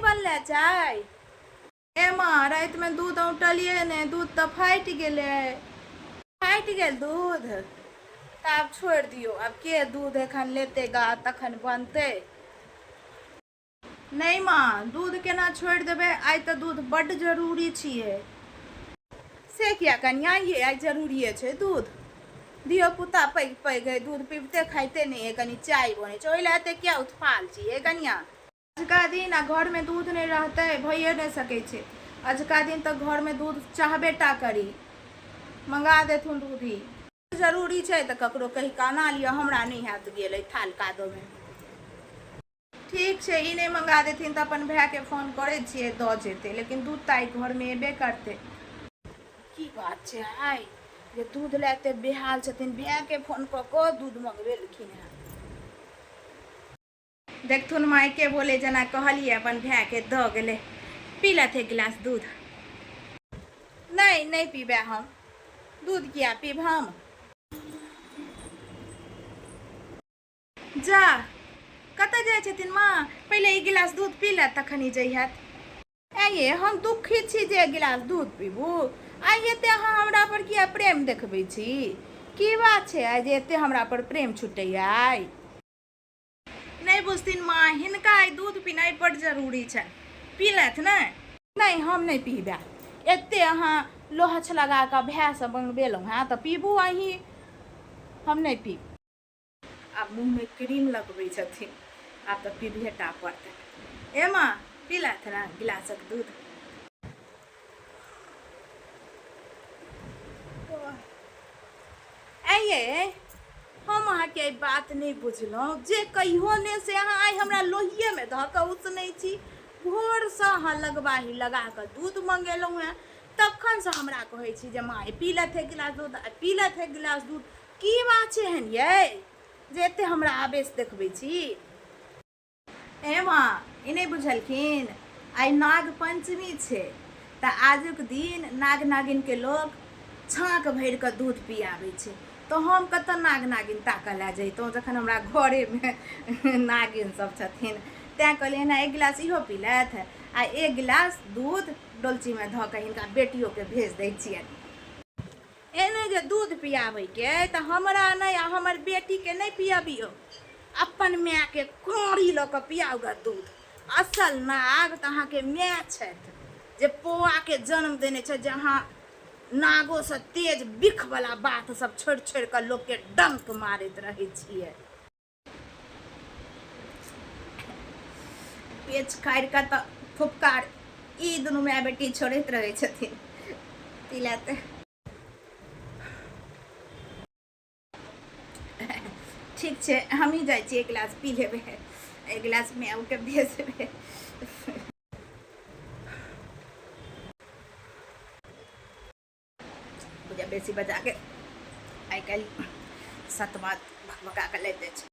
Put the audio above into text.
बनलै चाय? ए माँ, रातिमे दूध औंटलियै नहि, दूध तऽ फाटि गेलै। फाटि गेल दूध तऽ आब छोड़ि दियौ, आब के दूध एखन लेतै गा, तखन बनतै। नहि माँ, दूध केना छोड़ि देबै, आइ तऽ दूध बड्ड जरूरी छियै। से किया कनिया ये, आइ जरूरिये छै दूध? धियो पुता पैघ पैघ अइ, दूध पीबिते खाइते नहि अइ, कनि चाय बनै छै ओहि लए एते किया उत्फाल छियै कनिया? अजुका दिन आ घरमे दूध नहि रहतै, भइए नहि सकै छै। अजुका दिन तऽ घरमे दूध चाहबे टा करी। मंगा देथुन दूध ही। जरूरी छै तऽ ककरो कहि कऽ अना लिअ, हमरा नहि हैत गेल एहि थाल कादोमे। ठीक छै, ई नहि मंगा देथिन तऽ अपन भायके फोन करै छियै, दऽ जेतै, लेकिन दूध तऽ आइ घरमे एबे करतै। की बात छै आइ जे दूध लए एते बेहाल छथिन, भायके फोन कऽ कऽ दूध मंगबेलखिन हेँ। देखथुन मायके बोले जेना कहलियै, अपन भायके दऽ गेलै। पी लथि एक गिलास दूध। नहि, नहि पीबै हम दूध। किया पीब हम? जा, कतऽ जाइ छथिन माँ? पहिले एक गिलास दूध पी लैत, तखन ही जइहत। आइये हम दुखी छी जे एक गिलास दूध पीबू। आइ एते अहाँ हमरा पर किया प्रेम देखबै छी? की बात छै आइ जे एते हमरा पर प्रेम छुटैया आइ? नहि बुझथिन माँ, हिनका आइ दूध पीनाइ बड्ड जरूरी छनि। पी लथि ने। नहि, हम नहि पीबै। एते अहाँ लोहछ लगा कऽ भायसँ मँगबेलहुँ हेँ तऽ पीबू अहीं, हम नहि पीब। आब मुँहमे क्रीम लगबै छथिन, आब तऽ पीबहे टा पड़तनि। ए माँ, पी लथि ने गिलासक दूध। आइये हम अहाँके एहि बात नहि बुझलहुँ जे कहियो ने से अहाँ आइ हमरा लोहिएमे धऽ कऽ उसनै छी। भोरसँ अहाँ लगबाही लगा कऽ दूध मङ्गेलहुँ हेँ, तखनसँ हमरा कहै छी जे माँ पी लथि एक गिलास दूध, आ पी लथि एक गिलास दूध। की बात छै एहन यै जे एते हमरा आवेश देखबै छी? ए माँ, ई नहि बुझलखिन, आइ नाग पंचमी छै तऽ आजुक दिन नाग नागिनके लोक छाँक भरि कऽ दूध पियाबै छै। तऽ हम कतऽ नाग नागिन ताकऽ लए जैतहुँ जखन हमरा घरेमे नागिन सब छथिन? तैँ कहलियै ने, एक गिलास इहो पी लथि आ एक गिलास दूध डोलचीमे धऽ कऽ हिनका बेटियोके भेज दै छियनि। एहने जे दूध पियाबैके अइ तऽ हमरा नहि आ हमर बेटीके नहि पियबियौ, अपन मायके कोड़ी लऽ कऽ पियाउ गऽ दूध। असल नाग तऽ अहाँके माय छथि जे पौआके जन्म देने छथि, जे अहाँ नागोसँ तेज बिखवला बात सब छोड़ि छोड़ि कऽ लोकके डङ्क मारैत रहै छियै। पेच काटि कऽ तऽ फुफकार ई दुनू माय बेटी छोड़ैत रहै छथिन। पी लए। ठीक छै, हमही जाइ छियै, एक गिलास पी लेबै, एक गिलास मायके भेज देबै। पूजा बेसी बजाके आइ काल्हि सतमा भकभका कऽ लैत अछि।